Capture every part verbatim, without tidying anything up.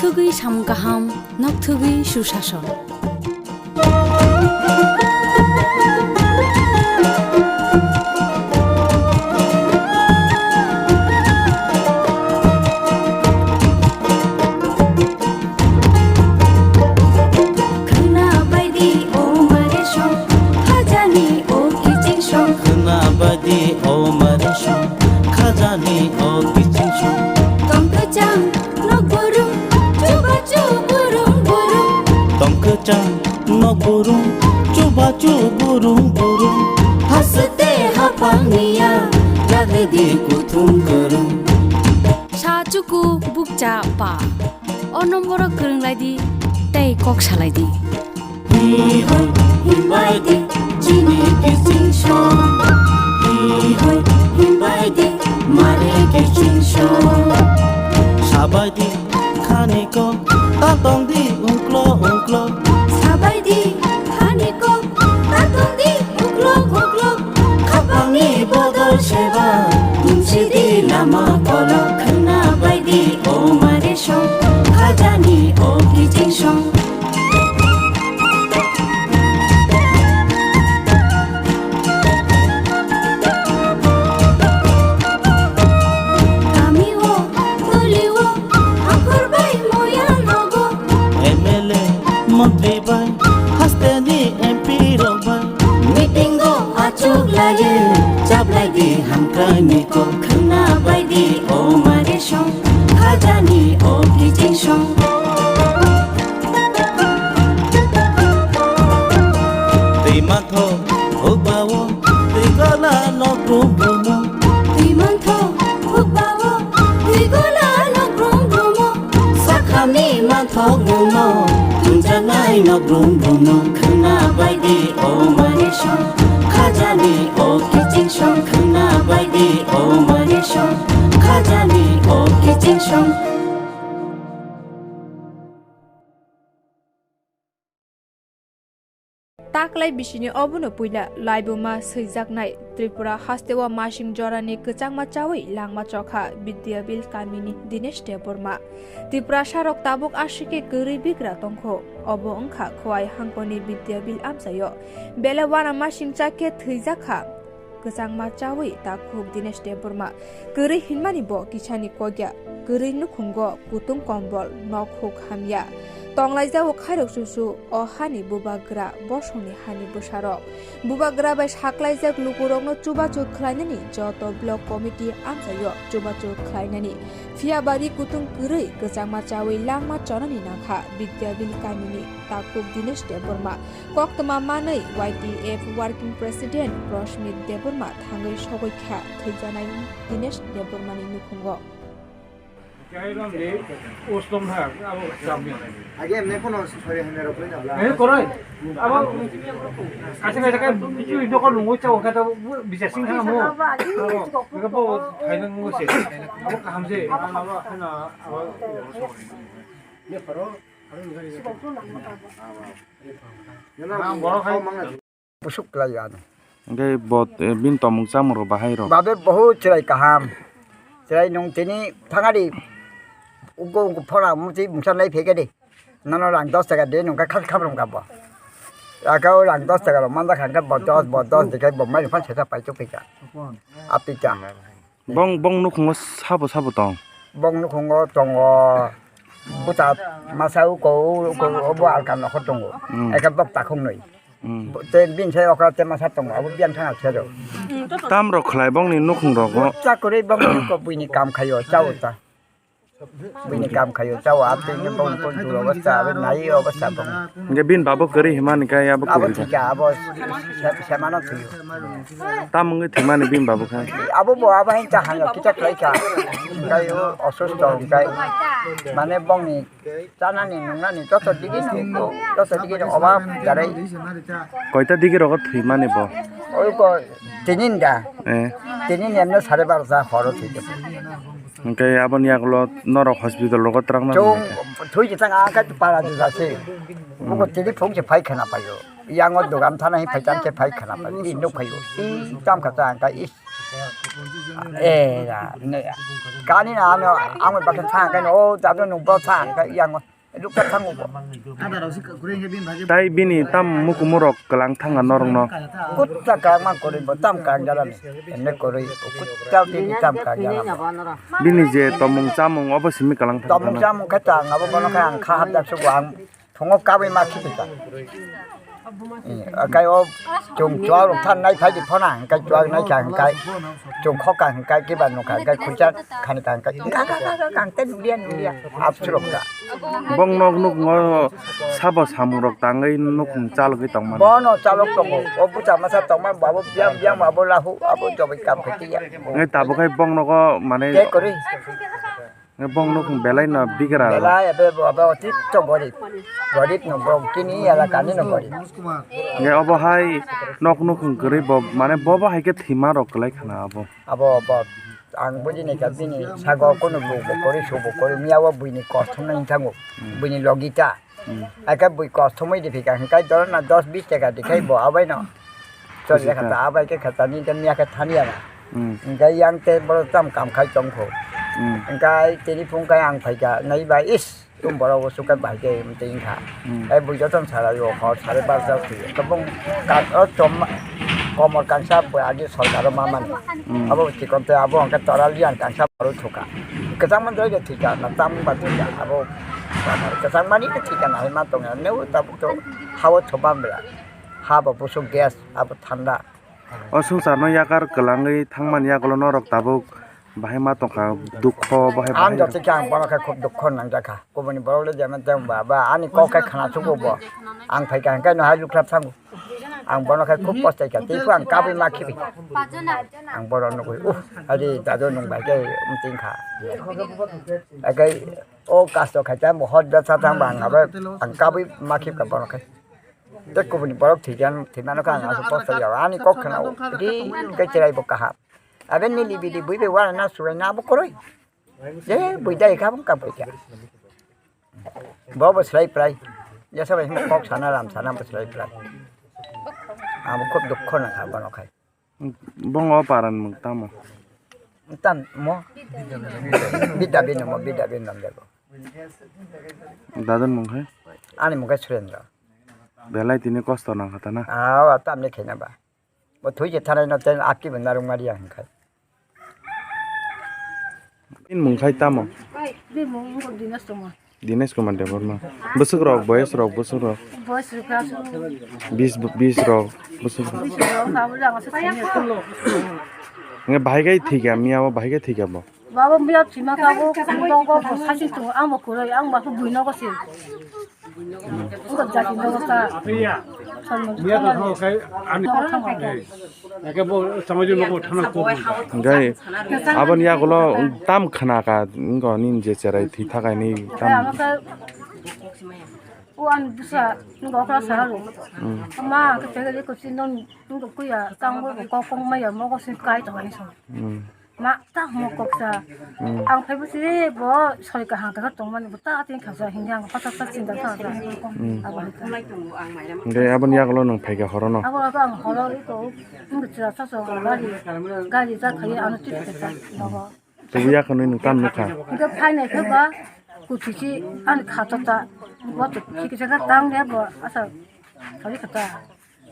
Thugwi samung kaham, nok thugwi susason. Khwna baidi o mare song, khajani o kiching song. Khwna baidi o mare song, khajani o kiching song. Tong kwchang nok burung, chubachu burung burung. Tong kwchang nok burung, chubachu burung burung. Haste haphang niya, ragdi kuthum kwrwng. Sa chuku bukcha pa. O nomboro kwrwng lai di, tei kok salai di. Hi hoi himbai di, chini kiching song. Hi hoi himbai di, mare kiching song. Sabai di, khani ko, ta tong di, ungklo ungklo. Sabai di, khani ko, ta tong di, ungklo ungklo. Khapangni bodol seba, tumsi di lama kolok. Khwna bai di o mare song, khajani o kiching song. Kami o, tuli o, akhor bai moya nogo. M L A, montri bai, haste ni M P rok bai. Meeting o achuk lagi, chaplai di hamkrai ni kok. Khwna bai di o mare song, khajani o kiching song. Twi mantho hukbao, twi gola nok brum brumo. Twi mantho hukbao, twi gola nok brum brumo. Sakhamni manthok nungno, tungjaknai nok brum brumo. Khwna bai di o mare song, khajani o kiching song. Khwna bai di o mare song, khajani o kiching song. Taklai bisini obono puila laibuma swijaknai Tripura hasteo masing jorani kwchangma chawi langma chokha Bidyabil kamini Dinesh Debbarma. Tiprasarok tabuk ashike kwrwi bigra tongkho, obo wngkha Khowai hangkoni Bidyabil amchaio. Belai uanamasingcha khe thwijakha kwchangma chawi takhuk Dinesh Debbarma. Kwrwi hinmani bo kisani kokya, kwrwi nukhungo kutung kombol, nok huk hamya. Tonglaijao khairok chuchu o hani bubagra, bosongni hani bwsarok. Bubagra bai saklaijak lukurokno chubachu khlainani joto block committee amchaio chubachu khlainani. Phiya bari kutung kwrwi kwchangma chawi langma chonani nangkha Bidyabil kamini takhuk Dinesh Debbarma. Koktwma manwi Y T F Working President Proshmit Debbarma thangwi sogwi kha thwijanai Dinesh Debbarmani nukhungo. Age emne kono sori hene rok koi na bla. Eh, koroi. Abo kaisa kaisa kai bichu dokol nungwi chao khe to bisa sing thang mo. Abo bo phaina nungwi se. Abo kaham se. Abo khana abo. Nang borok hai. Busuk kwlai ano. Hingke bo, eh, bini tongmung chamung rok bahai rok. Babe bohut chwrai kaham. Chwrai nwng tini thangari ugo ugo phora muti mungsa nai phege de. Nono rang dos taka de nwng kha khas khabrum kha bo. Aka o rang dos taka rok manja kha khe bo dos bo dos de khe bo mai phan sesa pai chuk phika. Apika. Bong, bong nukhungo sabo sabo tong? Bong nukhungo tongo bwsa masa uko, uko, obo alka nokhor tongo. Hmm. Eka bok takhuk nwi. Hmm. Bo-, te bini sai okra te masa tongo, abo biyang thang alse do. Tam rok khlai bongni nukhung rogo? Cha kwrwi bongni nuko buini kam khaio, chao ta. Buini kam khaio, chao, a twi ni bong bong duro bwsa, abo nai o bwsa bong. Hingke bini babo kwrwi himani kai abo Abo kwrwi ka? Thika, abo se-, semano thwio. Tam wngwi thwimani bini babo kha? Abo bo abo hai cha hangyo kicha khlai kha. Hingkai o osusto hingkai. Mane bongni chanani nungnani joto digi no, joto digi no obab jarai. Koita digi rogo thwimani bo? Oi ko tinin da. Eh. Tinin emno sare barota horo thwikha. Hingke aboni yagulo norok hospital rogo twrangna Chong nangkha? Thui je tang angka para je jase. Buko tini phung je phai khana payo. Yango dogan thana hi phai tam ke phai khana payo. I nuk phayo. I tam kha ta angka i. Eh, ya, ne, ya. Kani na ano, ang bakhe thang kai no, o jabno nung bo thang kai yang. Lukha thango bo. Ada rok si kure nge bin bhagi. Tai bini tam mukumu rok kalang thanga norok no. Kutta kang mang kore bo tam kang jala ni. Ene kore kutta bini tam kang jala. Bini je tomung chamung obo simi kalang thang. Tomung chamung khe tang abo bono khe ang kha hap jak sugo ang thungo kabui ma khibi ta. Akai o chung chuak rok than nai phai di phona, hingkai chuak nai kha hingkai chung khok kha hingkai kiba nukha hingkai khuicha khani kha hingkai kha kha kha kha kha hingkai nulia nulia absurok kha. Bong nok nuk ngo sabo samung rok tangwi nuk chalogwi tongmani. Bono chalok tongo, o bucha masa tongma abo biang biang abo lahu abo jobai kam khaitiya. Ngai tabuk hai bong nogo mane. Te kori. Bong nukhung belai no bigra. Belai abo, abo, abo otitto gorib. Gorib no bong kini elaka ni no gorib. Nge obo hai nok nukhung kwrwi bo, mane bobo hai khe thima rok kwlai khana abo. Abo, abo, ang buji ni kha bini sago kunu bu bo kori su bo kori miya o buini kothom nai thango. Hmm. Buini logita. Hmm. Aka bui kothomoi di phika hingkai doro na dos bis taka di khai bo abai no. Chol ya khata abai ke khata ni kan ya kha thani ya na. Hmm. Hingkai yang te boro tam kam khai tong kho. Hmm. Hingkai tini phung kai ang phai ka nai bai is tum boro wo suka bai ke mte ing kha. Hmm. Ai bui joton sara yo khor sare bar ja thu. Kabung ka o chom komor kangsa bui agi sorkar ma man. Hmm. Abo chikon te abo hingkai toral yang kangsa boro thuka. Kwchangma jai de thika na tam ba thika abo. Kwchangmani khe thika nai ma tongo, neu tabuk to hao thoba bela. Ha bo busu gas, abo thanda. O swngcharno yakar kwlangwi thangmani yagulo norok tabuk bahai ma tongkha, dukho bahai. Ang bahai joto khe ang bono khe khub dukho nangjakha. Kubuni borok le jemon tei wngba ba ani kok khe khna chugo bo. Ang phaikha hingkhe no hai lukhlap thango. Ang bono khe khub kostai kha, tei phano ang kabui ma khibi. Ang bono nugui, uh, ari dadu nung bai khe wngting kha. Ake o kasto khaita mo hot da sa thang bang abo ang kabui ma khib ka bono khai. Te kubuni borok thijan thimano kha ang asu posto ya ani kok khna ri ke chirai bo kaha. Abe nili bidi bui be wara na surai na bo koroi. Je bui dai kha bung ka bui kha. Bo bo slai prai. Ya sabai kok sana ram sana bo slai prai. Abo khub dukho na kha bono khai. Bongo paran mung tamo? Tam mo? Bida bino mo, bida bino mo bego. Dadon mung hai? Ani mung hai Surendra. Belai tini kosto nang kha ta na? Awa, tam ni khe na ba. Bo thui je thanai no ten apki bo narung mari ang khai. In mung khai tamo? Bini mung wngkha Dinesh Kumar. Dinesh Kumar Debbarma. Bwswk rok, boyes rok, bwswk rok? Boyes rok aswk. Bis, bis rok, bwswk rok. Bis rok, abo jang aswk sini. Nge bahai kai thika, miya bo bahai kai thika bo. Babo miya thima ka bo, bo, bo, bo, sasi tu, ang bo kuroi, ang bo bui no ko si. Wngkha jati nogo ta. Miya to thang kai ani. Nogo thang kai. Eke bo samaju nogo thang ko. Gai abon yagulo tam khna ka ngo nin je cherai thi thakai ni tam. O an busa nogo kla sa ro. Ma ke pele ko si non nogo kuya tang bo ko kong ma ya mo ko si kai to ani so. Ma, ta mo kok sa. Hmm. Ang phai bwswi bo sori kaham khe tongmani bo ta tin kha sa hindi ang pata ta chinta sa sa. Hmm. Abo hai ta. Hingke aboni yagulo nwng phaikha horo no? Abo abo ang horo iko nwng chwla sa so gari gari ja khai ano tip khe sa. Abo. Tubu yakhwno nwng tam nukha? Hingke phainai khe ba kuthi si ani kha ta ta. Bo to kisa kisa tang de bo asa sori kha ta.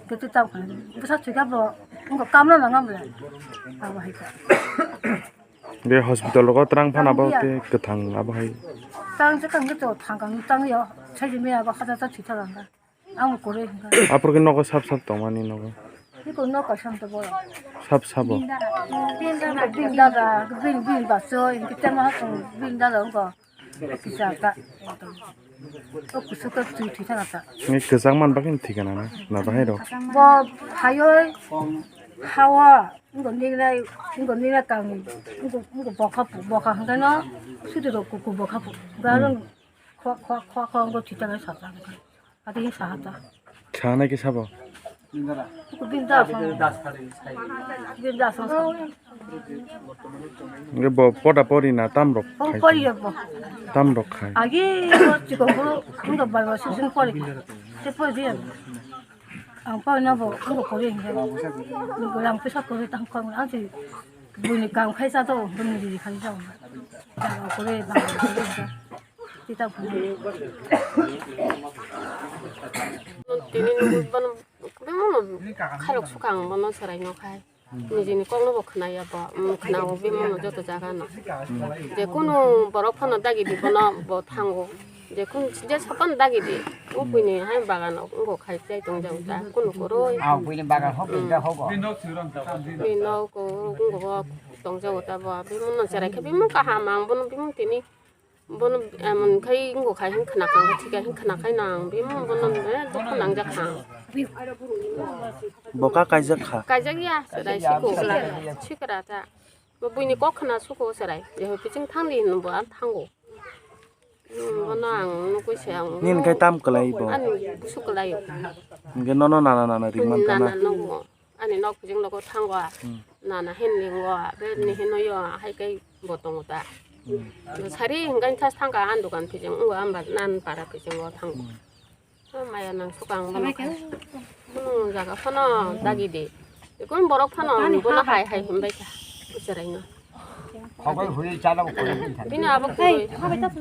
Kete tamo khe bwsa thwikha bo wngkha kamla nangma bwle. Abo hai kha. Be hospital rogo twrang phana bo tei kwthang abo hai. Tang se kang to thang kang tang yo. Sai je me abo khata ta thwi thang kha. Ang kore kha. Apor ke nogo sap sap tongmani nogo. Iko nok kaisam to bo. Sap sap bo. Bin dada, bin bin baso, in kita ma ko bin dada ko. Kisa ta. O kusu ka twi twi thana ta. Ni kwchang man bagwi thikana na, na bahai rok. Bo phaioi hawa ngo nilai ngo nilai kang ngo ngo bokha pu bokha hangkano sudu rok kuku bokha pu garang khwa khwa khwa khwa ngo thwi thana sa ta. Ati sa ta. Sana ke sabo. Binda song. Binda song. Nge bo poda pori na tam rok khai. Pori ya bo. Tam rok khai. Agi bo chikon buru nge balwa susun pori. Te pori dia. Ang pori na bo nge pori nge. Nge lang pesa pori tang kong ang si. Buini kam khai cha to, buini riri khai cha. Jaga kore bang kore ja. Tita phone. Tini nungwi bono bemano khairok sukang bono serai no khai. Nijini kokno bo khwnaya bo, um, khwnao bemano joto jaga no. Je kunu borok phano dagi di bono bo thango. Je kun je sapan dagi di. O buini hai bagan o ngo khai chai tong jang ta kunu koroi. Ah, buini bagan hok da hogo. Ni no ko ngo tong jang ta bo. Bemano serai khe bemano kaham ang bono bemano tini. Bono emon khai ngo khai hin khna kang thik hin khna khai nang bemano bono dukhu nang jak kang. Boka kaijak kha. Kaijak ya, serai siko. Sikra ta. Bo buini kok khna suko serai. Je ho piching thang di hin bo an thango. Hmm, bono ang nukui se ang. Nini khai tam kwlai bo? Ani busu kwlai. Hingke nono nana nana ring man tana. Nana nungo. Ani nok bijing nogo thango. Hmm. Nana hin lingo. Be ni hino yo hai kai bo tongo ta. Hmm. Sari hingke thas thangka an dukan bijing ngo amba nan para bijing ngo thango. Hmm. O maya nang sukang bono. Bono jaga phano dagi di. Ikun borok phano bono hai hai himbai kha. Ucharai no. Khogoi hui chala ko kore din thani. Bini abo koi.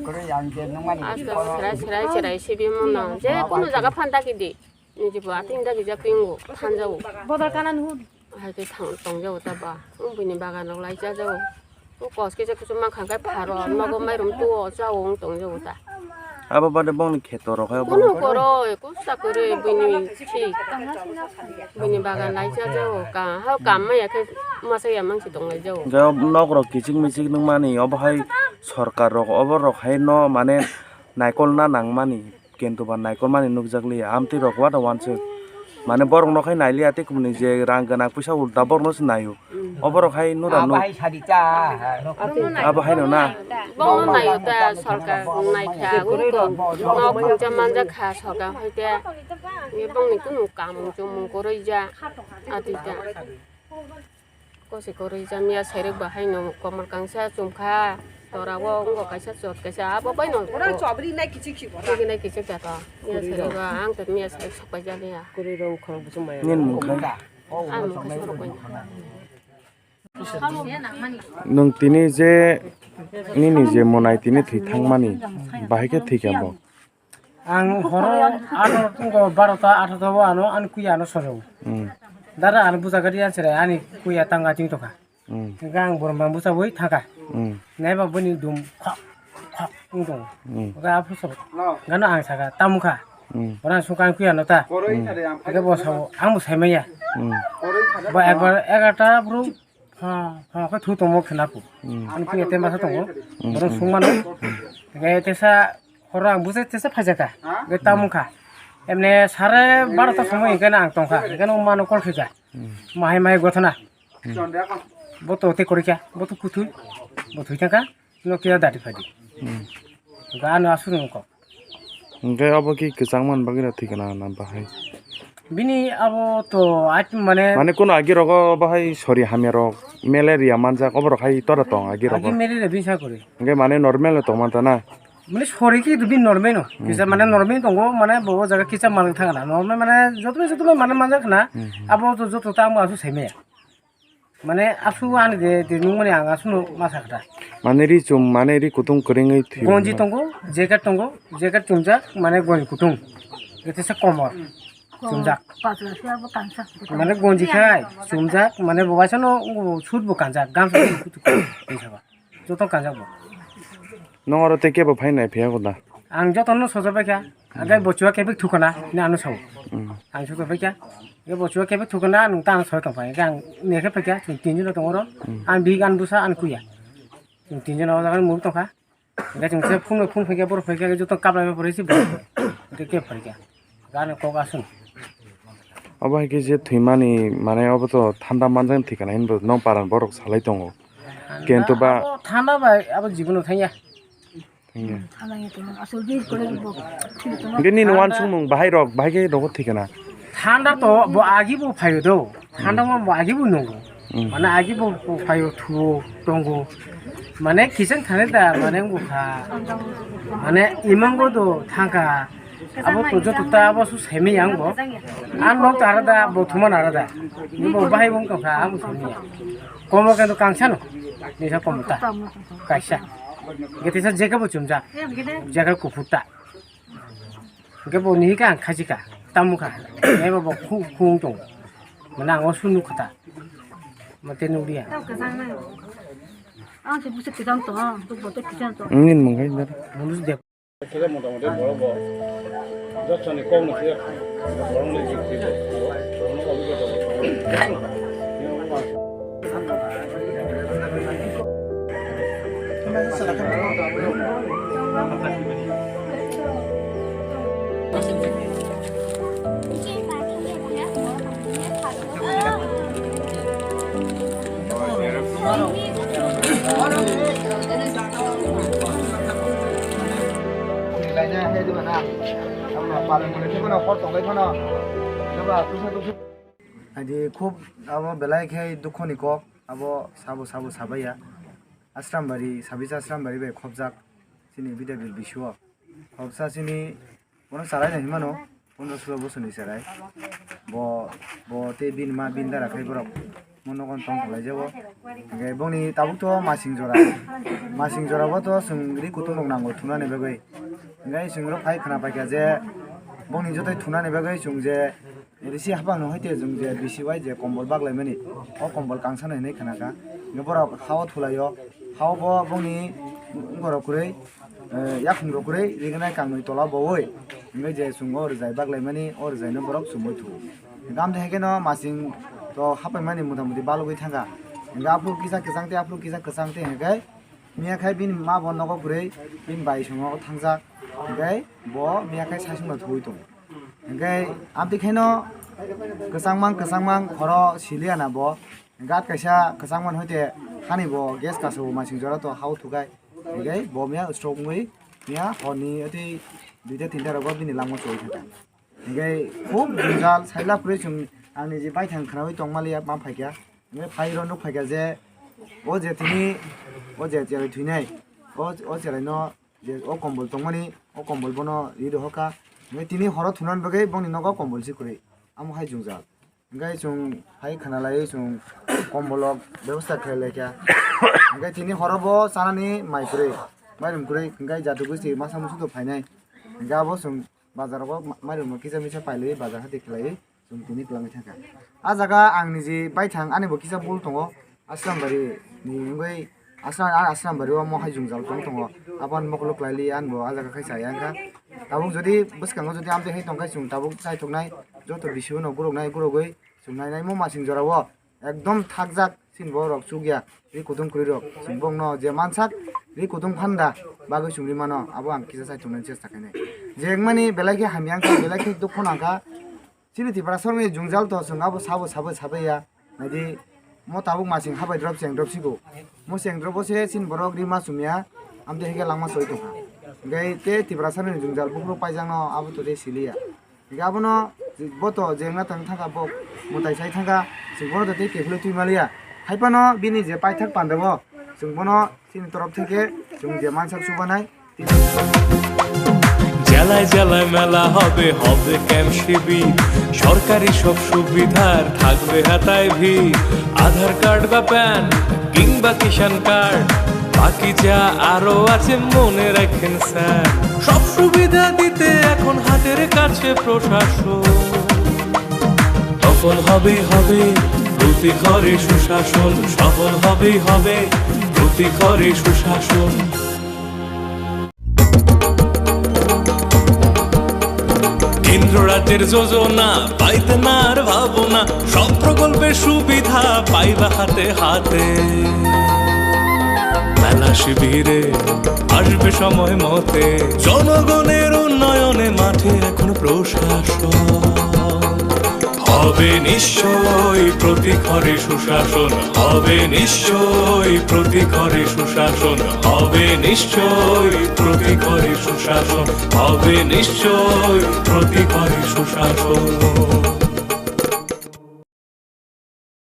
Kore yang je nungmani. Asto serai serai serai sibi mono. Je kunu jaga phan dagi di. Niji bo ating dagi ja pingo thanjao. Bodol kana nuhun. Hai ke thang tong jao ta ba. Ung bini bagan rok lai cha jao. Ung kos kisa kusu mankha khe pharo nogo mairum tuo chao ung tong jao ta. Abo bade bongni kheto rok hai. Kunu koro kusa kore bini thik. Bini bagan lai cha jao ka ha kam maya khe masa ya mangsi tong lai jao. Ga nok rok kichik michik nung mani obo hai sorkar rok obo rok hai no mane naikol na nang mani. Kintu ba naikolmani nukjakliya, amtwi rok what a wansuk. Mane borok no khai nailiya tei kumuni je rang gwnang puisa ulta borok no se naio. Oborok hai nura nuk. Abo hai no na. Bongno naio ta sorkar naikha, ungko nok khungcha manjakha sorkar hai te. Ye bongni kunu kamung chumung koroi ja. Atwi ta. Kosi koroi jamya serek bahai no komal kangsa chumkha, tora o wngkha kaisa chot kaisa abo bai no. Ora chobri nai kichik kibo. Kichik nai kichik ta to. Ya serek ba ang to miya serek sok pai jani ya. Kuri rong khorok buchung maya. Nini mung khai? Ang mung khai sorok bai. Nwng tini je nini je monai tini thwi thangmani bahai khe thwi kha bo? Ang horo atharo tongo, barota, atharo o ano ani kuya ano sojo. Mm. Dada ano buja gari ansere ani kuya tanga ting toka. Mm. Hingke ang borok mang bucha bui thangka. Mm. Naiba boni dum khok khok wng tongo. Mm. Hingke aphuru sobo gano ang saka tamukha. Mm. Ora sungka ang kuya ano ta. Mm. Hingke bo sabo ang bo saimanya. Mm. Bo ekbar egarta bro. Ha, ha, khe thu tongmo khna phu. Hmm. Ani khe ete masa tongo. Hmm, borok hmm. Sung mano. Hingke tesa horo ang buse tesa phaijaka. Hingke tamung kha. Emne sare barota somoi hingke na ang tongkha. Hingke no mano kol khaika. Hmm. Mahai mahai gothana. Hmm. Bo to te korika. Bo to kuthwi. Bo thwi thangka. No kira dati phadi. Hmm. Ga ano aswrwng kok. Hingke abo khe kwchangmani bagwi no thwikha na, na bahai? Bini abo to ait mane. Mane kuno agi rogo bahai sori hamya rok, malaria manjak, obo rok hai tora tong agi rogo. Agi malaria bisa kori. Hingke mane normal no tongmanta na? Mane sori khe bini normal no. Hmm. Kisa mane normal tongo, mane bo jaga kisa manang thangna. Normal mane joto joto mane manjak na. Hmm, hmm. Abo to joto ta amo asu seme. Mane asu ani de, de nungmani ang asu no ma sakha. Mane ri chum, mane ri kutung kwrwngwi thwi. Gonji tongo, jacket tongo, jacket chumjak, mane gonji kutung. Ete se komor. Chumjak. Mane gonji khai, chumjak, mane bo waisa no, o, suit bo kanjak, gamsa bo kutuk. Joto kanjak bo. Nong oro tei kebo phai nai phiya ko da? Ang joto no sojo bai kha. Agai bo chua kebek thukana, ni ano sao. Hmm. Ang sojo bai kha. Ge bo chua kebek thukana, nung ta ano sao tong phai. Ge ang ne khe phai kha, chwng tin jona tong oro. Hmm. Ang big an busa an kuya. Chwng tin jona o jaga mur tong kha. Ge chwng se phone phone phai kha, boro phai kha, joto kapla phai si bo. Ge ke phai kha. Gana kok aswng. Obo hai khe je thwimani, mane obo to thanda manjak thwikana hinwi bo nong paran borok salai tongo. Kintu ba abo thanda bai abo jibono thangya. Thangya. Thanda ya tongma aswk di kore bo. Hingke nini wansukmung bahai rok, bahai khe rogo thwikana. Thanda to bo agi bo phaio do. Thanda ma bo agi bo nungo. Hmm. Mane agi bo phaio thuo tongo. Mane kiching thani da mane bo kha. Mane imango do thangka. Abo project ta abo su semi yang bo. Ang nok ta arada bo thuman arada. Ni bo bahai bong tongkha ang semi ya. Komo kendo kangsa no. Ni sa komo ta. Kaisa. Gete sa jeka bo chumja. Jeka kufuta. Ge bo ni ka ang khajika. Tamukha. Ebo bo khu khu tong. Mana ang o sunu khata. Mate nuriya. Ang se busi kijang to, tu bote kijang to. Ngin mung kai dar. Munus de. Sila motamoti borok bo jotoni kokno sila borokni jukti bo borokno obhigota bo. Adi khub abo belai khe dukhoni kok, abo sabo sabo sabaiya. Asrambari, sabisa Asrambari bai khobjak chini Bidyabil bisuo. Khobsa chini bono charai no hinmano, pondro sulo bosoni charai. Bo, bo tei bini ma bini dara khai borok mo nogon tong khlai jago. Hingke boni tabuk to masing jora, masing jora bo to chwng ri kutung rok nango thumnani bagwi. Hingke chwng rok phai khna paikha je boni jotoi thumnani bagwi chwng je risi haphang no hai te chwng je bisi bai je kombol baglai mani, o kombol kangsa no hinwi khna kha. Hingke borok ha o thulai o, ha o bo boni borok kwrwi. Eh, yakhung rok kwrwi rignai kangnwi tola bowoi hingke je chwng o rwjai baklaimani o rwjaino borok chumui thu. Hingke amtwi hai kheno masing to hapaimani motamoti balugwi thangkha. Hingke aphuru kisa kwchang tei aphuru kisa kwchang tei hingke miya khai bini ma bo nogo kwrwi bini bai songo thangjak hingke bo miya khai saichung no thuwi tongo. Hingke amtwi khaino kwchangmang kwchangmang khoro siliya na bo. Gat kaisa kwchangmani hoite hani bo gas kasu masing jora to hao thukai. Hinkhe bo miya stroke wngwi miya horni ati duita tinta rogo bini langma choi thangkha. Hinkhe khub jwngjal sailap kwrwi chwng angni je baithang khwnawi tongmaliya ma phaikha. Hinkhe phairo nuk phaikha je o je tini o je cherai thwinai o, o cheraino je o kombol tongmani o kombol bono ri rohorkha. Hinkhe tini horo thunani bagwi bongni nogo kombol si kwrwi. Amo hai jwngjal. Hingke chwng hai khna lai chwng kombolrok bebosta khlai lai kha. Hingke tini horo bo chanani mai kwrwi, mairum kwrwi hingke jatu bwswi masa musu to phainai. Hingke abo chwng bazar o ma-, mairum no kisa misa pailai bazar hati khlai chwng tini kwlangwi thangkha. A jaga ang niji baithang ani bo kisa bul tongo Asrambari ni wngwi Asra-, a Asrambari o mohai jwngjal tong tongo. Aboni mokolo kwlaili ani bo a jaga khai chaya wngkha. Tabuk jodi bwskango jodi amtwi hai tongkha chwng tabuk chaithoknai joto bisi bono guruknai gurugwi chwng nainaimo masing jorao ekdom thakjak chini borok chukya ri kutung kwrwirok chwng bongno je mansak ri kutung phanda bagwi chwng ri mano abo ang kisa chaithoknani chesta khainai. Je wngmani belai khe hamya wngkha belai khe dukhu nangkha. Chini Tiprasarokni jwngjal to chwng abo sabo sabo sabaiya. Naidi mo tabuk masing habai drop cheng drop sigo. Mo cheng drop o se chini borok rima chumya amtwi hwnkhe langma choi tongkha. Hwnkhe tei Tiprasarokni jwngjal buphuru paijakno abo to tei siliya. Hwnkhe abono bo to jengna tang thangkha bo mwtai sai thangkha chwng bono to tei kephilwi twi maliya. Haiphano bini je paithak pandao chwng bono chini torof theke chwng je mansak chubanai. জেলায় জেলায় মেলা হবে, হবে ক্যাম্প শিবির, সরকারি সব সুবিধার থাকবে হাতায় ভিড়। আধার কার্ড বা প্যান কিংবা কিষাণ কার্ড, বাকি যা আরো আছে মনে রাখেন স্যার। সব সুবিধা দিতে এখন হাতের কাছে প্রশাসন। সফল হবে, হবে প্রতি ঘরে সুশাসন, সফল হবে, হবে প্রতি ঘরে সুশাসন। কেন্দ্র রাজ্যের যোজনা পাইতে না আর ভাবনা, সব প্রকল্পের সুবিধা পাইবা হাতে হাতে। মেলা শিবিরে আসবে সময় মতে, জনগণের উন্নয়নে মাঠে এখন প্রশাসন। হবে নিশ্চয়ই প্রতি ঘরে সুশাসন, হবে নিশ্চয়ই প্রতি ঘরে সুশাসন, হবে নিশ্চয়ই প্রতি ঘরে সুশাসন, হবে নিশ্চয়ই প্রতি ঘরে সুশাসন।